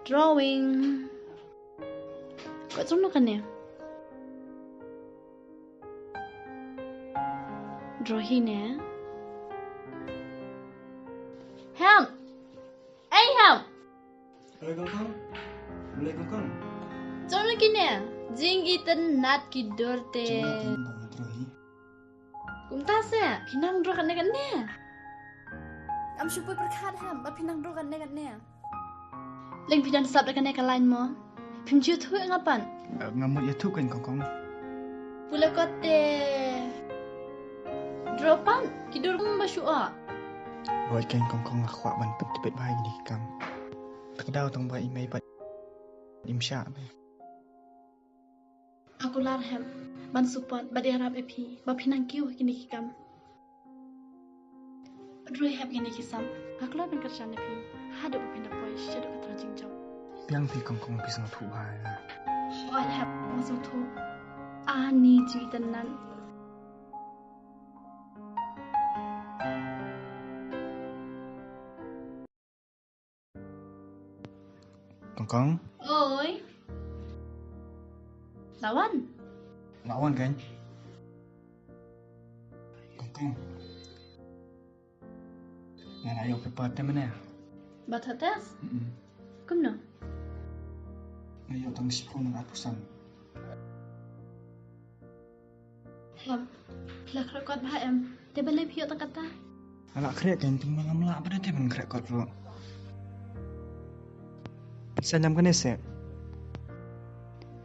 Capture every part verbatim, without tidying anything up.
Drawing. Kwah jong no kane. Draw hi ne. Hem. Ei hem. Oi, Kongkong. Oi, Kongkong. Jong no kine. Jingitynnad ki dur te. Jong no kine, draw hi. Kumta se, phi nang draw kane kane. Ngam shu poi pyrkhat hem, ba phi nang draw kane kane. Leng phi dang sap da kane ka line mo. Phim ju thuh nga pan. Eh, nga mut ïa thuh kan Kongkong. Pule kot te. Draw pan, ki dur kumba shu ah. Hooid kan Kongkong, nga kwah ban pyntypet bha ïa kine ki kam. Te ka daw tang ba i mei pat im shah ne. Nga kular hep ban support bad ïarap ïa phi ba phi nang kiew ha kine ki kam. Bad ruh hep kine ki sam nga kular ban kyrshan ïa phi haduh ba phin da poi shaduh ka tnat jingjop. Biang phi Kongkong, phi sngewthuh bha ïa nga. Hooid hep nga sngewthuh. Ani jingitynnad. Kongkong. Oi. La wan. La wan kan. Kongkong. Nga la ïoh paper te mynne. Ba thoh test? Mm-mm. Kumno? Nga ïoh tang shiphew na arphew san. Hem, phi la khreh kot bha em? Te balei phi ïoh tang kata? Nga la khreh kan, tang ba ngam lah pat te ban khreh kot ruh. Pynsan ïa nga kane se.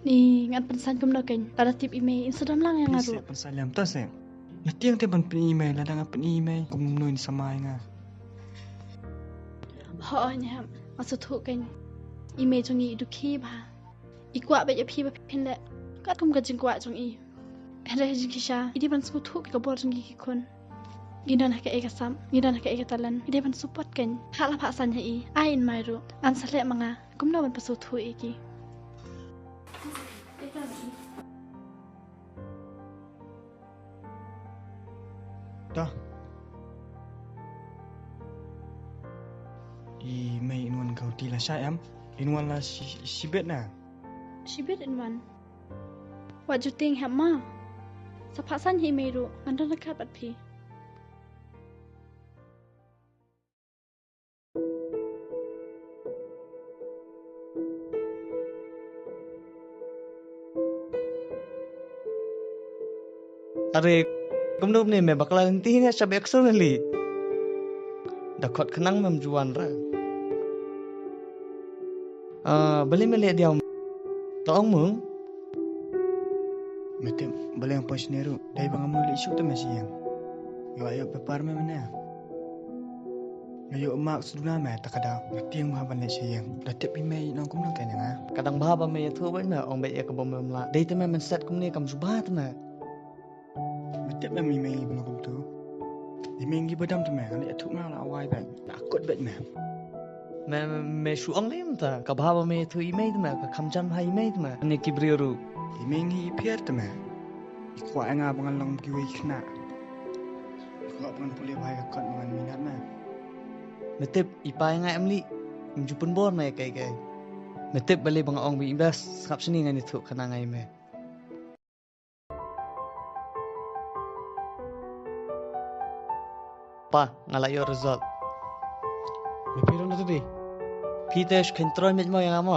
Ni ngan pynsan kumno kan? Lada tip i mei in sa dom lang ïa nga ruh. Pynsan ïa nga te se. La tieng te ban pyni i mei, lada nga pyni i mei kumno in sa mih ïa nga. Hooid, nga sngewthuh kan. I mei jong ngi i dukhi bha. I kwah beit ïa phi ba phin leh katkum ka jingkwah jong i. Hynrei ha jingshisha i dei ban sngewthuh ka bor jong ngi ki khun. Ngi don ha kaei ka sap, ngi don ha kaei ka talent, i dei ban support kan. Phah la phah saiñ ha i, ai in mai ruh. Ngan sa leh ma nga kumno ban pynsngewthuh ïa ki. Toh. I mei in wan ka huti lashai em? In wan la shi-, shibit na? Shibit in wan. Wat ju tieng hep ma. Sa phah saiñ ha i mei ruh, ngan don ryngkat bad phi. Are, kumno ne me bakla lynti ne sha bek sor li. Da khot khnang mem ju wan ra. Ah, balei me leh diaw? To ong mung. Me tip balei nga poi shane ruh, dei ba ngam leit shuh te me sha ïing. Ïoh ïoh paper me mynne. Nga ïoh marks duna me, ta ka daw nga tieng bha ban leit sha ïing. Da tip i mei nang kumno kein ïa nga. Ka dang bha ba me ïathuh bad me, ong bad ïa kaba mem lah. Dei te me mynset kumne kam shu bha te me. Me tip me i mei ba nang kumtu. I mei ngi ba dam te me, nga leit ïathuh nga la wai bad. La kut bad me. Me, me, me shu ong lei mynta, ka bha ba me ïathuh i mei te me, ka kham jan bha i mei te me. Ane ki briew ruh. I mei ngi i phiar te me. I kwah ïa nga ba ngan long kiwei ki khynnah. I kwah ba ngan pule bha ïa ka kot ba ngan minot na. Me tip i pa ïa nga em lei. Im ju pynbor na ïa kai kai. Me tip balei ba nga ong ba i best sngap shane ngan ïathuh khana nga ïa me. Pa, nga la ïoh result. Me phi rung na tu di? Phi te shu khein troi met mo ïa nga mo.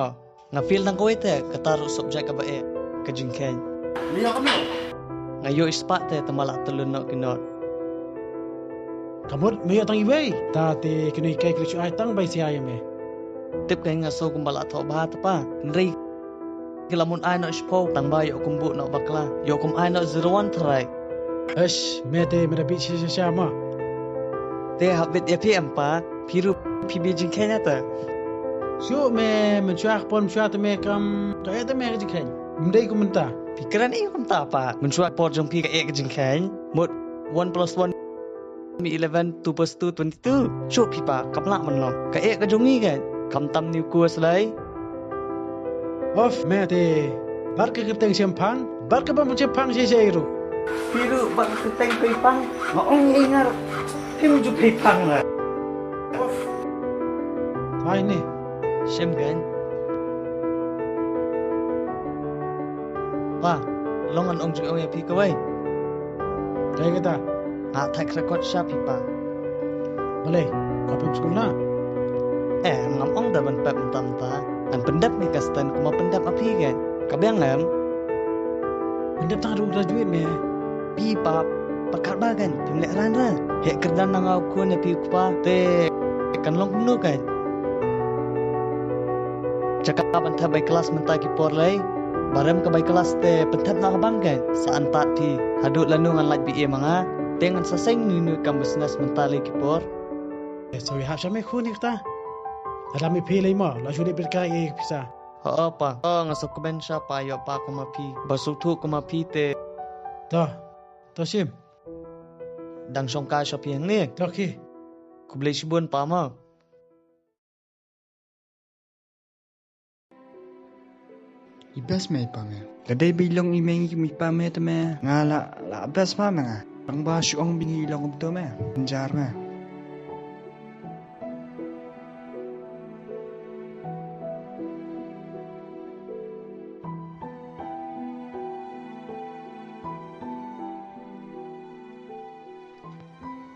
Nga fail tang kawei te, kata ruh subject kaba eh, ka jingkhein. Me ïoh kumno? Nga ïoh i spah te, te ma la tylli noh ki not. Ka mut me ïoh tang iwei. Ta te kine ki kai ki la shu ai tang bai sia ïa me. Tip ka nga sngew kumba la thoh bha te pa. Hynrei ki la mut ai noh shiphew tang ba ïoh kum buh noh bakla. Ïoh kum ai noh zero one tharai. Eish, me te me da bit shisha sha ma. Te hap bit ïa phi em pa, phi ruh phi bit jingkheiñ ïa ta. Shuh me, mynshuwa ka por mynshuwa te me kam, ka eh te me ka jingkheiñ. Ym dei kum mynta. Phi kren ïa kumta pa, mynshuwa ka por jong phi ka eh ka jingkheiñ. Mut one plus one me eleven, two plus two twenty-two. Shuh phi pa, kam lah ban long. Ka eh ka jong ngi ka, kam tam ni u kua slai. Of, me te. Bad ka kyrteng shemphang, bad ka bym shemphang shisha ruh. Phi ruh bad ka kyrteng phi phang, nga ong ïa nga ruh. Phim ju phi phang la. Of. Ai ni. Shem gan. Pa, long ngan ong jingong ïa phi kawei. Kaei kata? Nga thait record sha phi pa. Balei, ka pep skul na? Eh, ngam ong da ban pep mynta mynta. Ngan pyndep ne ka stand kumba pyndep ma phi ke. Ka biang em? Pyndep tang ruh graduate me. Phi pa, pyrkhat ba kan, phim leh ran ra. Heh kyrdan na nga u khun ïa phi u kpa te kan long kumno kan. Jaka ban thep bai klas mynta ki por lei. Ba rem ka bai klas te pynthep na ka ban kan. Sa an tat phi. Haduh lano ngan lait B A ma nga. Te ngan sa seng nunu kam business mynta lei ki por. Eh, so ïa hap sha me khun ïa kata. Ada me phi lei mo, la shu dei bit kai ïa pisa. Ho pa. Oh, nga suk kmen sha pa ïoh pa kumba phi. Ba suk thu kumba phi te. To. To shim. Dang shong ka sha phi hangne. To ki. Khublei shibun pa mo. I best me i pa me. Ka dei ba i long i mei ngi kum i pa me te me. Nga la, la best ma me nga. Tang ba shu ong ba ngi long kumto me. Jar me.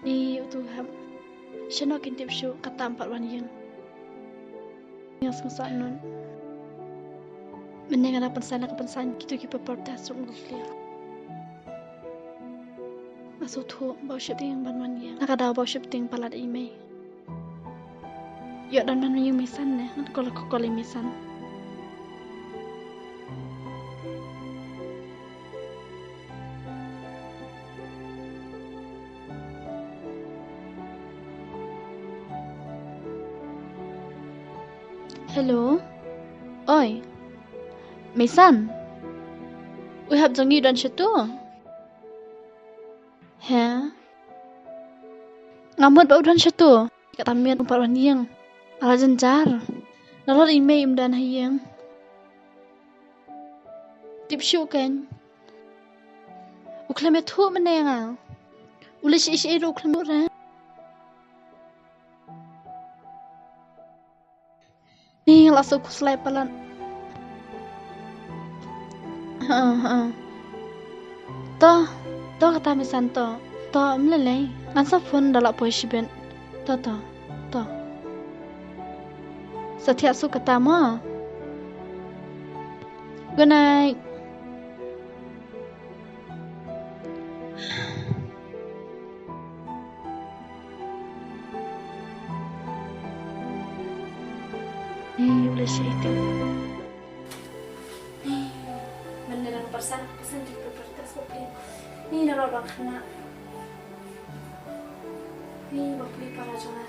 Ni utu hap. Shano kin tip shuh kata em pat wan ïing. Nga sngewsih nud. Mynne nga dang pynsan, nga pynsan kito ki paper test ruh ngam clear. Nga sngewthuh ba u sheptieng ban wan ïing. Na ka daw ba u sheptieng palat i mei. Ïoh don ban wan ïing mei san ne, ngan call, call i mei san. Hello. Oi. Mei san. U hap jong ngi u don shatu. He. Nga mut ba u don shatu. Kata miet um pat wan ïing. Ala jynjar. Nalor i mei um don ha ïing. Tip shuh kein. U khlem ïathuh mynne nga. U leit sha i sha i ruh u khlem ïathuh re. Ni nga la suk khuslai palat. Ha ha. To, to kata mei san to. To ym lei lei. Ngan sa phone da la poi shibit. To to, to. Sa thiah suk kata mo. Good night. Ni u leit sha ïing. Ni mynne dang pyrsan, pyrsan jingpyrkhat sop ni. Ni na ba bang khana. Ni ba pli para jong nga.